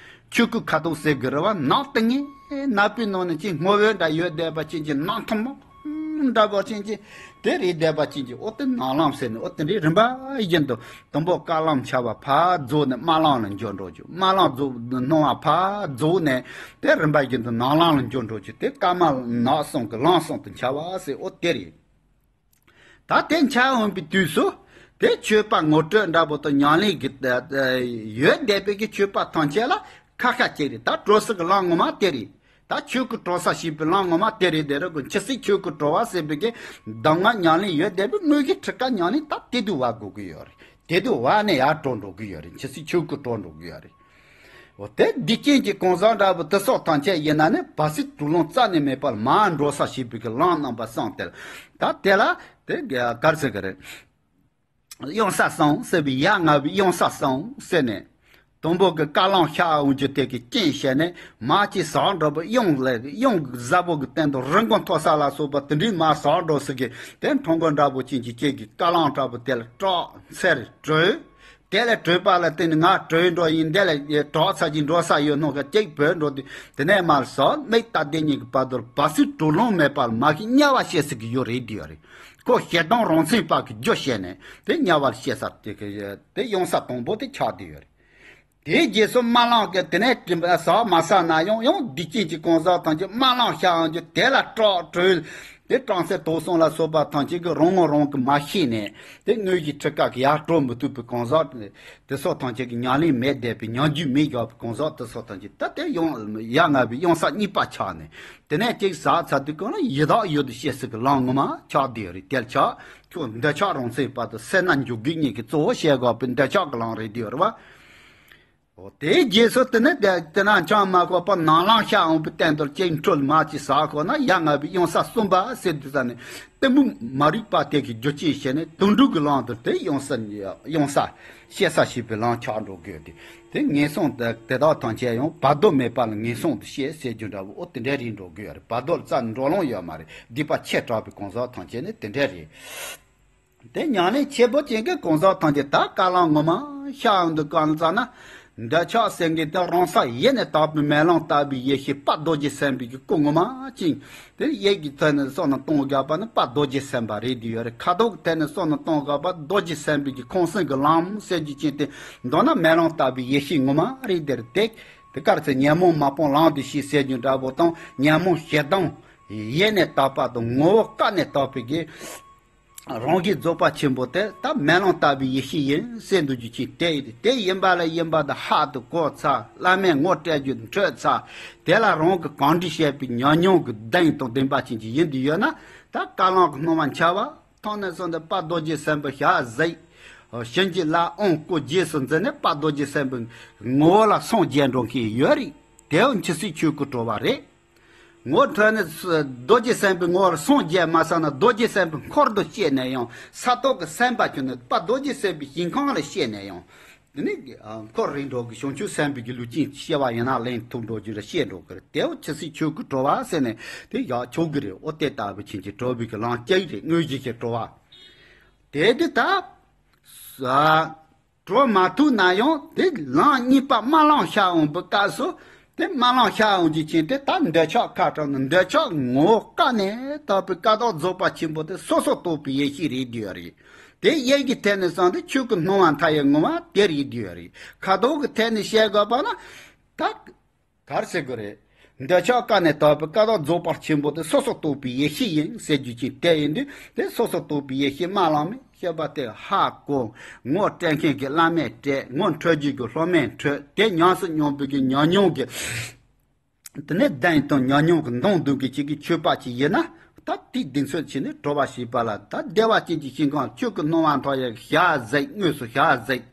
ཆོས་སྐུ་ཁ་དོག་ཟེར་གི་རེད་བ། ནག་ཏིང་ངེ་ནག་པོའི་ནང་ནས་ཅིག་སྔོ་བོ་འདྲ་ཡོད་བསྡད་པ་ཅན་གྱི་ནག་ཐུམ་མོ་འདྲ་པོ་ཅན་གྱི་དེ་རེད་བསྡད་པ་ཅན་གྱི་ཨོ་དེ་ནག་ལམ་ཟེར་ནས། ཨོ་དེ་འདྲའི་རིམ་པ་བཞིན་དུ་དང་པོ་དཀར་ལམ་འཆར་བ་ཕར་རྫོགས་ནས་དམར་ལམ་ལ་འགྱོ་འགྲོ་རྒྱུ། དམར་ལམ་རྫོགས་སྣང་བ་ཕར་རྫོགས་ནས་དེ་རིམ་པ་བཞིན་དུ་ནག་ལམ་ལ་འགྱོ་འགྲོ་རྒྱུ། དེ་དཀར་དམར་ནག་གསུམ་གྱི་ལམ་གསུམ་དུ་འཆར་བ་ཟེར། ཨོ་དེ་རེད། ད་དེ་འཆར་འོང་པའི་དུས་སུ་དེ་ཆོས་པ་ངོ་སྤྲོད་འདྲ་པོ་དང་ཉམས་ལེན་གྱི་ཡོད་བསྡད་པའི་གི་ཆོས་པ་ཐམས་ཅད་ལ་ཁ་ཁ་ཅིག་རེད། ད་གྲོལ་ས་གི་ལམ་ངོ་མ་དེ་རེད། ད་ཆོས་སྐུ་གྲོལ་ས་ཞེས་པའི་ལམ་ངོ་མ་དེ་རེད། དེ་རེད་གོ། འཆི་སྲིད་ཆོས་སྐུ་གྲོལ་བ་ཟེར་བའི་གི་གདམས་ངག་ཉམས་ལེན་ཡོད་བསྡད་པའི་དངོས་ཀྱི་ཁྲིད་ཀ་ཉམས་ལེན་ད་དེ་དུས་བ་དགོས་ཀྱི་ཡོད་རེད། དེ་དུས་བ་ནས་ཡར་གྲོལ་འགྲོ་གི་ཡོད་རེད། འཆི་སྲིད་ཆོས་སྐུ་གྲོལ་འགྲོ་གི་ཡོད་རེད། འོ་དེ་འདི་རྐྱེན་གྱི་གང་ཟག་འདྲ་པོ་དེ་སོགས་ཐམས་ཅད་ཡིན་ན་ནི་བར་སྲིད་དུ་ལོང་རྩ་ནས་མེད་པར་མར་འགྲོ་ས་ཞེས་པའི་གི་ལམ་རྣམ་པ་གསུམ་དེ་ལ། ད་དེ་ལ་དེ་གར་ཟེར་གི་རེད། གཡང་ས་གསུམ་ཟེར་བའི་ཡ་ང་བའི་གཡང་ས་གསུམ་ཟེར་ནས། དང་པོ་གི་དཀར་ལམ་ཤར་འོང་རྒྱུ་དེ་གི་རྐྱེན་བྱས་ནས་མར་ཅིག་ཟག་འགྲོ་བ་གཡང་ལས་གཡང་གཟར་པོ་གི་སྟེང་དུ་རི་མགོ་མཐོ་ས་ལ་སོགས་པ་དེ་འདྲའི་མར་ཟག་འགྲོ་ས་གི་དེ་འཕྲང་སྒོ་འདྲ་པོ་ཅན་གྱི་སྐྱེ་གི་དཀར་ལམ་འདྲ་པོ་དེ་ལ་སྲོག་འཚེར་གྲོལ། དེ་ལས་གྲོལ་པ་ལ་བརྟེན་ནས་ང་གྲོལ་འགྲོ་ཡིན། དེ་ལས་གྲོགས་ཚ་གྱིས་འགྲོ་ས་ཡོད་ནོ་ག་གཅིག་བོད་འགྲོ་དུས་དེ་ནས་མར་ཟག་མིག་ལྟ་དེ་གཉིས་ཀྱི་བར་དུ་བར་སྲིད་གྲོལ་ལོང་མེད་པར་མ་ཤི་དམྱལ་བ་སྐྱེ་ས་གི་ཡོད་རེད་དེ་ཡོད་རེད། ཁོ་ཞེ་སྡང་རང་མཚན་པ་གི་རྒྱུ་བྱས་ནས་དེ་དམྱལ་བར་སྐྱེ་ས་དེ་གི་དེ་གཡང་ས་དང་པོ་དེ་ཆགས་དེ་ཡོད་རེད། དེའི་རྗེས་སུ་དམར་ལམ་གི་དེ་ནས་དྲིན་པ་ཟག་མ་ཟག་ན་ཡང་ཡང་སྡིག་ཅན་གྱི་གང་ཟག་ཐམས་ཅད་དམར་ལམ་ཤར་འོང་རྒྱུ་དེ་ལ་སྲོག་གྲོལ། དེ་སྲོག་འཚེར་དོགས་སོང་ལ་སོགས་པ་ཐམས་ཅད་ཀྱི་རང་ངོ་རང་གིས་མ་ཤེས་ནས་དེ་དངོས་གཞི་ཁྲིད་ཀ་གི་ཡར་གྲོལ་མི་ཐུབ་པའི་གང་ཟག་དེ་སོགས་ཐམས་ཅད་ཀྱི་ཉམས་ལེན་མེད་བསྡད་པའི་ཉམས་རྒྱུས་མེད་བཞག་པའི་གང་ཟག་དེ་སོགས་ཐམས་ཅད་ད་དེ་ཡང་ཡ་ང་བའི་གཡང་ས་གཉིས་པ་ཆགས་ནས་དེ་ནས་གཅིག་ཟག་ཚར་དུས་གང་ལ་ཡི་དྭགས་ཡུལ་དུ་སྐྱེ་ས་གི་ལམ་ངོ་མ་ཆགས་བསྡད་རེད། དེ་ཆགས་ཁྱོད་འདོད་ཆགས་རང་མཚན་པ་དང་སེར་སྣ་འཇུག་དགོས་ངེས་ཀྱི་གཙོ་བོ་བཤད་དགོས་པའི་འདོད་ཆགས་ཀྱི་ལམ་རེད་དེ་ཡོད་རེད་བ། འོ་དེའི་རྗེས་སུ་དེ་ནི་དེ་དེ་ན་འཆང་མ་དགོས་པར་ནག་ལམ་ཤར་འོང་པའི་སྟེང་དུ་སྐྱེ་འཕྲལ་མ་ཅིག་ཟག་ཁོ་ན་ཡ་ང་བའི་གཡང་ས་གསུམ་པ་ཟེར་དུས་ཙ་ནས་གཏི་མུག་མ་རིག་པ་དེ་གི་རྒྱུ་རྐྱེན་བྱས་ནས་དུད་འགྲོ་གི་ལམ་དུ་དེ་གཡང་ས་གཡང་ས་སྐྱེ་ས་ཞེས་པའི་ལམ་ཆགས་འགྲོ་དགོས་ཏེ། དེ་ངན་སོང་དེ་དེ་དག་ཐམས་ཅད་ཡང་བར་དོ་མེད་པ་ལ་ངན་སོང་དུ་སྐྱེ་ཟེར་རྒྱུ་འདྲ་བོ་ཨོ་དེ་འདྲའི་རིགས་འགྲོ་དགོས་ཡ་རེད། བར་དོ་ལ་རྩ་འགྲོ་ལོང་ཡོད་མ་རེད། སྡིག་པ་ཆེ་དྲགས་པའི་གང་ཟག་ཐམས་ཅད་ནི་དེ་འདྲའི་རེད། དེ་ཉམས་ལེན་ཆེན་པོ་ཅན་གྱི་གང་ཟག་ཐམས་ཅད་ད་དཀར་ལམ་ངོ་མ་ཤར་འོང་དུས་གང་ཙམ་ན། འདོད་ཆགས་ཟེར་མཁན་དེ་རང་ས་ཡེ་ནས་དག་པའི་མེ་ལོང་ལྟ་བུའི་ཡེ་ཤེས་དཔལ་རྡོ་རྗེ་སེམས་དཔའི་གི་སྐུ་ངོ་མ་ཅན། དེ་ཡིད་ཀྱི་ཐད་ནས་བསམ་བློ་གཏོང་དགོས་པ་ནི་དཔལ་རྡོ་རྗེ་སེམས་དཔའ་རེད་དེ་ཡོད་རེད། ཁ་དོག་གི་ཐད་ནས་བསམ་བློ་གཏོང་དགོས་པ་རྡོ་རྗེ་སེམས་དཔའི་གི་ཁང་སེང་གི་ལམ་ཟེར་རྒྱུ་ཅན་དེ་མདོར་ན་མེ་ལོང་ལྟ་བུའི་ཡེ་ཤེས་ངོ་མ་རེད་དེ་རེད། དེ་དེ་གར་ཚེ་ཉོན་མོངས་མ་སྤངས་ལམ་དུ་སྐྱེས་ཟེར་རྒྱུ་འདྲ་བོ་དང་ཉོན་མོངས་ཞེ་སྡང་ཡེ་ནས་དག་པ་དང་ངོ་བོ་ཀ་ནས་དག་པའི་གི་རང་གི་རྫོགས་པ་ཆེན་པོ་དེ་ད་མེ་ལོང་ལྟ་བུའི་ཡེ་ཤེས་ཡིན་ཟེར་འདུག་རྒྱུ་ཅིག་དེ་ཡིན་དེ་ཡིན་པ་ལ་ཡིན་པ་དང་ཧ་དུ་གོ་ཚར། བླ་མས་ངོ་སྤྲད་རྒྱུ་འཕྲོད་ཚར། དེ་ལ་རང་གི་གང་འདྲི་བྱས་པའི་ཉམས་མྱོང་གི་གདེང་དང་ལྡན་པ་ཅན་ཅིག་ཡིན་དུ་ཡོད་ན་ད་དཀར་ལམ་གྱི་སྣང་བ་འཆར་བ་ཐོག་ནས་བཟུང་སྟེ་དཔལ་རྡོ་རྗེ་སེམས་དཔའི་ཞལ་གཟིགས། བྱིན་གྱིས་བརླབས་དབང་བསྐུར་རྗེས་སུ་འཛིན་ནས་དཔལ་རྡོ་རྗེ་སེམས་དཔའི་ངོ་བོ་ལ་སངས་རྒྱས་འགྲོ་མཁན་ཡོད་རེད། དེའང་འཆི་སྲིད་ཆོས་སྐུ་གྲོལ་བ་རེད། ངོ་འཕྲོད་ནས་རྡོ་རྗེ་སེམས་དཔའི་ངོ་བོར་སངས་རྒྱས་མ་ཟེར་ན་རྡོ་རྗེ་སེམས་དཔའི་འཁོར་དུ་སྐྱེས་ནས་ཡང་ས་ཐོག་གི་སེམས་དཔའ་ཁྱོད་ནི་དཔལ་རྡོ་རྗེ་སེམས་དཔའི་ཞིང་ཁམས་ལ་སྐྱེས་ནས་ཡང་། དེ་ནི་འཁོར་རིགས་འགྲོ་གི་བྱང་ཆུབ་སེམས་དཔའི་གི་ལུས་ཅན་སྐྱེ་བ་ཡིན་ན་ལེན་ཐུབ་འགྲོ་རྒྱུ་རེད་ཤེས་འགྲོ་གི་རེད། དེའོ་འཆི་སྲིད་ཆོས་སྐུ་གྲོལ་བ་ཟེར་ནས་དེ་ཡག་ཆོག་གི་རེད། ཨོ་དེ་ལྟ་བུ་ཕྱིན་ཅི་གྲོལ་བའི་གི་ལམ་གཅིག་རེད། དངོས་གཞི་ཞིག་གྲོལ་བ། དེ་དུས་ད། གྲོལ་མ་ཐུབ་ན་ཡང་དེ་ལམ་གཉིས་པ་དམར་ལམ་ཤར་འོང་པའི་སྐབས་སུ་དེ་དམར་ལམ་ཤར་འོང་རྒྱུ་ཅན་དེ་ད་འདོད་ཆགས་ཁ་དྲག་ནི་འདོད་ཆགས་ངོ་བོ་ཀ་ནས་དག་པའི་ཀ་དོག་རྫོགས་པ་ཆེན་པོ་དེ་སོ་སོར་རྟོག་པའི་ཡེ་ཤེས་རེད་དེ་ཡོད་རེད། དེ་ཡིད་ཀྱི་ཐད་ནས་བསམ་དུས་ཆོས་སྐུ་སྣང་བ་མཐའ་ཡས་ངོ་མ་དེ་རེད་དེ་ཡོད་རེད། ཁ་དོག་གི་ཐད་ནས་བཤད་དགོས་པ་ན་ད། གར་ཟེར་དགོས་རེད། འདོད་ཆགས་བཀག་ནས་དག་པའི་བཀའ་དག་རྫོགས་པ་ཆེན་པོ་དེ་སོ་སོར་རྟོག་པའི་ཡེ་ཤེས་ཡིན་ཟེར་རྒྱུ་ཅིག་དེ་ཡིན་དུས། དེ་སོ་སོར་རྟོག་པའི་ཡེ་ཤེས་དམར་ལམ་མེ་ཤེས་པ་དེ་ཧ་གོ། ངོ་སྤྲད་མཁན་གྱི་བླ་མས་སྤྲད། ངོ་འཕྲོད་རྒྱུ་གི་སློབ་མས་འཕྲོད། དེ་ཉམས་སུ་མྱོང་བའི་གི་ཉམས་མྱོང་གི། དེ་ནས་བདེན་དང་ཉམས་མྱོང་གི་མདོངས་བསྡུས་ཀྱི་ཅིག་གི་ཆོས་པ་ཅིག་ཡིན་ན། ད་དེའི་གདེང་ཚོད་ཕྱིན་ནས་གྲོལ་བ་ཞེས་པ་ལ། ད་བདེ་བ་ཅན་གྱི་ཞིང་ཁམས་ཆོས་ཀྱི་སྣང་བ་མཐའ་ཡས་ཞལ་གཟིགས། དངོས་སུ་ཞལ་གཟིགས།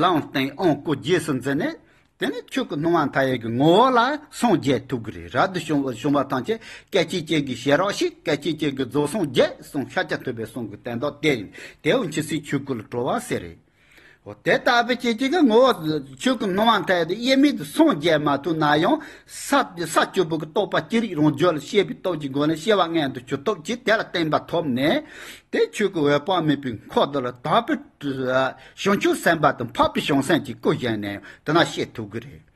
ལམ་སྟེང་དབང་བསྐུར་རྗེས་སུ་འཛིན་ནས། དེ་ནས་ཆོས་ཀྱི་སྣང་བ་མཐའ་ཡས་ཀྱི་ངོ་བོ་ལ་སངས་རྒྱས་ཐུབ་ཀྱི་རེད། རབ་ཏུ་བྱུང་བ་བྱུང་བ་ཐམས་ཅད་སྐད་ཅིག་གཅིག་གིས་ཤེས་རོགས་ཤིག་སྐད་ཅིག་གཅིག་གིས་རྫོགས་སངས་རྒྱས་གསུངས། ཤཱཀྱ་ཐུབ་པའི་གསུང་གི་དོན་དག་དེ་ཡིན། དེ་འོ་འཆི་སྲིད་ཆོས་སྐུ་ལ་གྲོལ་བ་ཟེར་རེད། འོ་དེ་ལྟ་བུའི་ཅིག་ཅིག་གི་ངོ་བོ་ཆོས་ཀྱི་སྣང་བ་མཐའ་ཡས་དེ་དབྱེར་མེད་དུ་སངས་རྒྱས་མ་ཐུབ་ན་ཡང་། ས་ས་བཅུ་པོ་གི་རྟོགས་པ་ཅི་རིགས་རང་རྒྱུད་ལ་སྐྱེས་པའི་སྟོབས་ཀྱི་སྒོ་ནས་སྐྱེ་བ་སྔོན་དུ་འགྲོ་སྟོབས་ཀྱིས་དེ་ལ་བརྟན་པ་ཐོབ་ནས། དེ་ཆོས་ཀྱི་འོད་དཔག་མེད་པའི་འཁོར་དེ་ལ་དག་པའི་བྱང་ཆུབ་སེམས་དཔའ་དང་འཕགས་པའི་བྱང་སེམས་ཀྱིས་བསྐོར་བཞག་ནས་དེ་ན་སྐྱེ་ཐུབ་ཀྱི་རེད།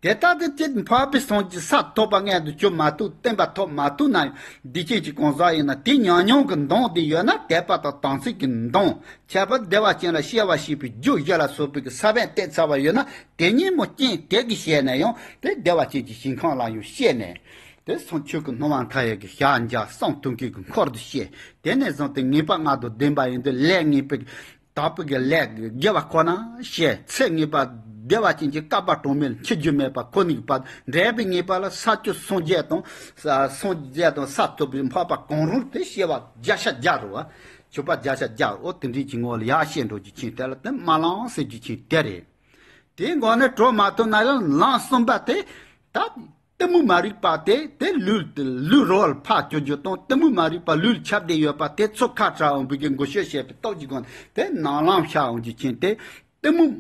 དེ་ལྟར་དེ་ཅིག་འཕགས་པའི་སངས་རྒྱས་ས་ཐོབ་པ་སྔོན་དུ་འགྲོ་མ་ཐུབ། བརྟན་པ་ཐོབ་མ་ཐུབ་ན་ཡང་། བདེ་ཆེན་གྱི་གང་ཟག་ཡིན་ན་དེའི་ཉམས་མྱོང་གི་མདོངས་དེ་ཡོད་ན། དད་པ་དང་དམ་ཚིག་གི་མདོངས། ཁྱད་པར་བདེ་བ་ཅན་ལ་སྐྱེ་བ་བྱེད་པའི་རྒྱུ་བཞི་ལ་སོགས་པའི་གི་ས་བོན་བཏབ་ཚར་བ་ཡོད་ན། དེ་ཉིན་མོ་རྐྱེན་དེ་གིས་བྱས་ནས་ཡང་དེ་བདེ་བ་ཅན་གྱི་ཞིང་ཁམས་ལ་ཡང་སྐྱེས་ནས། དེ་སངས་ཆོས་ཀྱི་སྣང་བ་མཐའ་ཡས་ཀྱི་ཞལ་མཇལ། གསུང་ཐོས་མཁན་གྱི་འཁོར་དུ་སྐྱེས། དེ་ནས་བཟུང་སྟེ་ངེས་པ་ལྔ་དང་ལྡན་པ་ཡིན་དུས། ལས་ངེས་པའི་དག་པའི་གི་ལས་དགེ་བ་ཁོ་ན་བྱས། ཚེ་ངེས་པ་བདེ་བ་ཅན་གྱི་བསྐལ་པ་གྲངས་མེད་ལ་འཆི་རྒྱུ་མེད་པ་ཁོ་ནའི་བར། འབྲས་བུ་ངེས་པ་ལ་ས་བཅུ་སངས་རྒྱས་དང་། ས་སངས་རྒྱས་དང་ས་ཐོབ་པའི་འཕགས་པ་གང་རུང་དེ་སྐྱེ་བ་བརྒྱ་ཆ་བརྒྱ་རུ་བ། ཆོས་པ་བརྒྱ་ཆ་བརྒྱ། འོ་དེ་འདྲའི་ཅིག་ངོ་ལ་ཡར་སྐྱེ་འགྲོ་རྒྱུ་ཅན་དེ་ལ་དེ་དམར་ལམ་ཟེར་རྒྱུ་ཅན་དེ་རེད། དེའི་སྒོ་ནས་གྲོལ་མ་ཐུབ་ན་ཡང་ལམ་གསུམ་པ་དེ། ད་གཏི་མུག་མ་རིག་པ་དེ་དེ་ལུས་ལུས་རོ་ལ་ཕར་བཅུག་རྒྱུ་དང་། གཏི་མུག་མ་རིག་པ་ལུས་ལ་ཁྱབ་བསྡད་ཡོད་པ་དེ་ཚུར་ཁ་བྲལ་འོང་བའི་གི་འགུལ་སྐྱོད་བྱེད་པའི་སྟོབས་ཀྱི་སྒོ་ནས་དེ་ནང་ལམ་ཤར་འོང་རྒྱུ་ཅན་དེ། གཏི་མུག་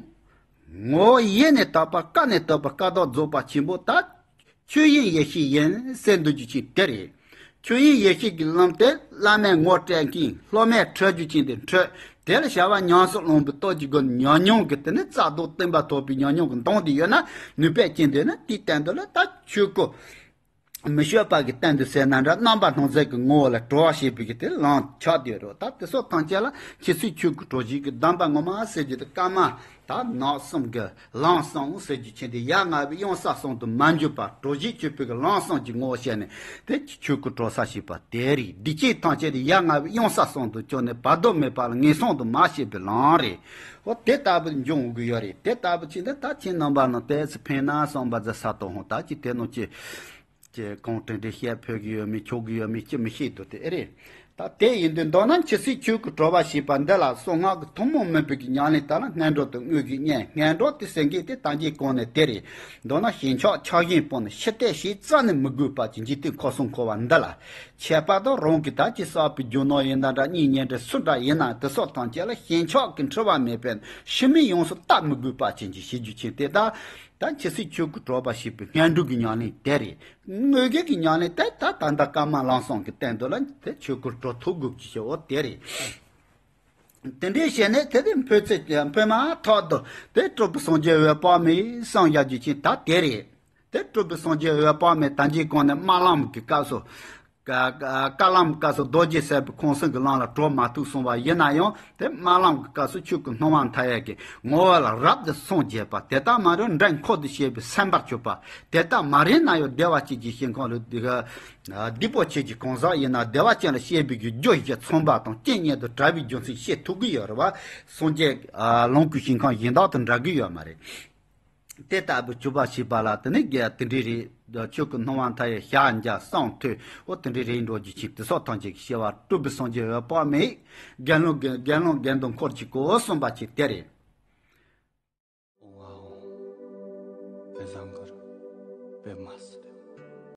ངོ་བོ་ཡེ་ནས་དག་པ། བཀག་ནས་དག་པ། བཀག་དག་རྫོགས་པ་ཆེན་པོ། ད་ཆོས་དབྱིངས་ཡེ་ཤེས་ཡིན་ཟེར་འདོད་རྒྱུ་ཅན་དེ་རེད། ཆོས་དབྱིངས་ཡེ་ཤེས་ཀྱི་ལམ་དེ་བླ་མས་ངོ་སྤྲད་མཁན། སློབ་མས་འཕྲོད་རྒྱུ་ཅན་དེ་འཕྲོད། དེ་ལ་བྱ་བ་ཉམས་སུ་བླངས་པའི་སྟོབས་ཀྱི་སྒོ་ནས་ཉམས་མྱོང་གི་དེ་ནི་རྩ་ལྟོ་བརྟན་པ་ཐོབ་པའི་ཉམས་མྱོང་གི་མདོངས་དེ་ཡོད་ན། ནུས་པས་ཅན་དེ་ནི་དེའི་སྟེང་དུ་ལ་ད་ཆོས་སྐུ་མི་བསྐྱོད་པ་གི་སྟེང་དུ་ཟེར་ན་འདྲ། རྣམ་པར་སྣང་མཛད་ཀྱི་ངོ་བོ་ལ་གྲོལ་བ་ཞེས་པའི་གི་དེ་ལམ་ཆགས་བསྡད་རོགས། ད་དེ་སོགས་ཐམས་ཅད་ལ་འཆི་སྲིད་ཆོས་ཀྱི་གྲོལ་བྱེད་ཀྱི་གདམས་པ་ངོ་མ་ཟེར་རྒྱུ་དེ་བཀའ་མ། ད་ནང་གསུམ་གྱི་ལམ་གསུམ་ཟེར་རྒྱུ་ཅན་དེ། ཡ་ང་བའི་གཡང་ས་གསུམ་དུ་མ་འཇུག་པར་གྲོལ་བྱེད་སྤྱོད་པའི་གི་ལམ་གསུམ་གྱི་ངོ་བོ་བཤད་ནས་དེ་ཆོས་སྐུ་གྲོལ་ས་ཞེས་པ་དེ་རེད། སྡིག་ཅན་ཐམས་ཅད་དེ་ཡ་ང་བའི་གཡང་ས་གསུམ་དུ་བཅུག་ནས་བར་དོ་མེད་པ་ལ་ངན་སོང་དུ་མ་སྐྱེ་བའི་ལམ་རེད། འོ་དེ་ལྟ་བུ་འབྱུང་འོང་གི་ཡོད་རེད། དེ་ལྟ་བུ་ཅིག་འདི་ད་ཁྱེད་རྣམ་པ་ལ་ཏོག་ཙམ་ཕན་ན་བསམ་པ་ཟེར་ས་དང་ཧོང་ད་ཅི་དེ་ནང་ཅི། ཀྱི་གང་དྲན་དྲན་བཤད་ཕོད་ཀྱི་ཡོད་མེད། ཆོག་གི་ཡོད་མེད་ཅི་མི་ཤེས་འདུག་དེ་ཨེ་རེད། ད་དེ་ཡིན་དུས་མདོར་ན་འཆི་སྲིད་ཆོས་སྐུ་གྲོལ་བ་ཞེས་པ་འདི་ལ་གསང་སྔགས་ཀྱི་ཐུན་མོང་མིན་པའི་གི་ཉམས་ལེན་དག་ལ་སྔོན་འགྲོ་དང་དངོས་ཀྱི་གཉེན། སྔོན་འགྲོ་དེ་ཟེར་མཁན་དེ་ད་གིན་གོང་ནས་དེ་རེད། མདོར་ན་ཞེན་ཆགས་ཆགས་ཞེན་སྤངས་ནས་ཕྱིར་ལྟས་ཤིག་རྩ་ནས་མི་དགོས་པ་ཅིག་འཇིག་རྟེན་འཁོར་གསུམ་འཁོར་བ་འདི་ལ། ཁྱད་པར་དུ་རང་གིས་ད་ཅི་བསགས་པའི་རྒྱུ་ནོར་ཡིན་ན་འདྲ། གཉེན་ཉེ་འབྲེལ་སུ་འདྲ་ཡིན་ན་དེ་སོགས་ཐམས་ཅད་ལ་ཞེན་ཆགས་ཀྱི་འཁྲུལ་བ་མེད་པས་ཕྱི་མིག་ཡོངས་སུ་བལྟ་མི་དགོས་པ་ཅན་གྱི་ཞེས་རྒྱུ་ཅན་དེ་དག་ད་འཆི་སྲིད་ཆོས་སྐུ་གྲོལ་བ་ཞེས་པའི་སྔོན་འགྲོ་གི་ཉམས་ལེན་དེ་རེད། དངོས་གཞི་གི་ཉམས་ལེན་དེ་ད་ད་ལྟ་བཀའ་མ་ལམ་གསུམ་གྱི་སྟེང་དུ་ལ་དེ་ཆོས་སྐུར་གྲོལ་ཐུབ་དགོས་ཀྱི་ཞེས་འོ་དེ་རེད། དེ་འདྲའི་བྱས་ནས་དེ་དེ་འཕོས་ཚེ་འཕོས་མ་ཐག་ཏུ་དེ་སྤྲུལ་པའི་སངས་རྒྱས་འོད་དཔག་མེད་གསུངས་ཡག་རྒྱུ་ཅན་ད་དེ་རེད། དེ་སྤྲུལ་པའི་སངས་རྒྱས་འོད་དཔག་མེད་ད་གིན་གོང་ནས་དམར་ལམ་གྱི་སྐབས་སུ། བཀའ་བཀའ་ལམ་སྐབས་སུ་རྡོ་རྗེ་སེམས་དཔའི་ཁང་གསེང་གི་ལམ་ལ་གྲོལ་མ་ཐུབ་གསུངས་པ་ཡིན་ན་ཡང་། དེ་དམར་ལམ་གྱི་སྐབས་སུ་ཆོས་སྐུ་སྣང་བ་མཐའ་ཡས་ཀྱི་ངོ་བོ་ལ་རབ་ཏུ་སངས་རྒྱས་པ། དེ་ལྟ་མ་རེད་འབྲས་འཁོར་དུ་སྐྱེས་པའི་སེམས་པར་གྱུར་པ། དེ་ལྟ་མ་རེད་ན་ཡང་བདེ་བ་ཅན་གྱི་ཞིང་ཁམས་ལ་སྡིག་པོ་ཆེ་གི་གང་ཟག་ཡིན་ན་བདེ་བ་ཅན་ལ་སྐྱེ་བའི་རྒྱུ་རྒྱུ་ཞིག་ཚངས་པ་དང་རྐྱེན་ཉིད་དུ་བྲལ་བའི་རྒྱུ་མཚན་ཤེས་ཐུབ་ཀྱི་ཡོད་རེད་བ། སངས་རྒྱས་ལོངས་སྐུའི་ཞིང་ཁམས་གཞན་དག་དང་འདྲ་གི་ཡོད་མ་རེད། དེ་ལྟ་བུ་གྱུར་པ་ཞེས་པ་ལ་དེ་ནི་དེ་འདྲའི་རེད། ཆོས་སྐུ་སྣང་བ་མཐའ་ཡས་ཞལ་མཇལ་གསུང་ཐོས་འོ་དེ་འདྲའི་རེད་འགྲོ་རྒྱུ་ཅན་དེ་སོགས་ཐམས་ཅད་ཀྱི་སྐྱེ་བ་སྤྲུལ་པའི་སངས་རྒྱས་འོད་དཔག་མེད་དགེ་སློང་དགེ་སློང་དགེ་འདུན་འཁོར་གྱི་སྐུ་གསུངས་པ་ཅིག་དེ་རེད། ཨོང་ཨ་ཨོང་། པད་བཟང་གུ་རུ་པདྨ་སིདྡྷི།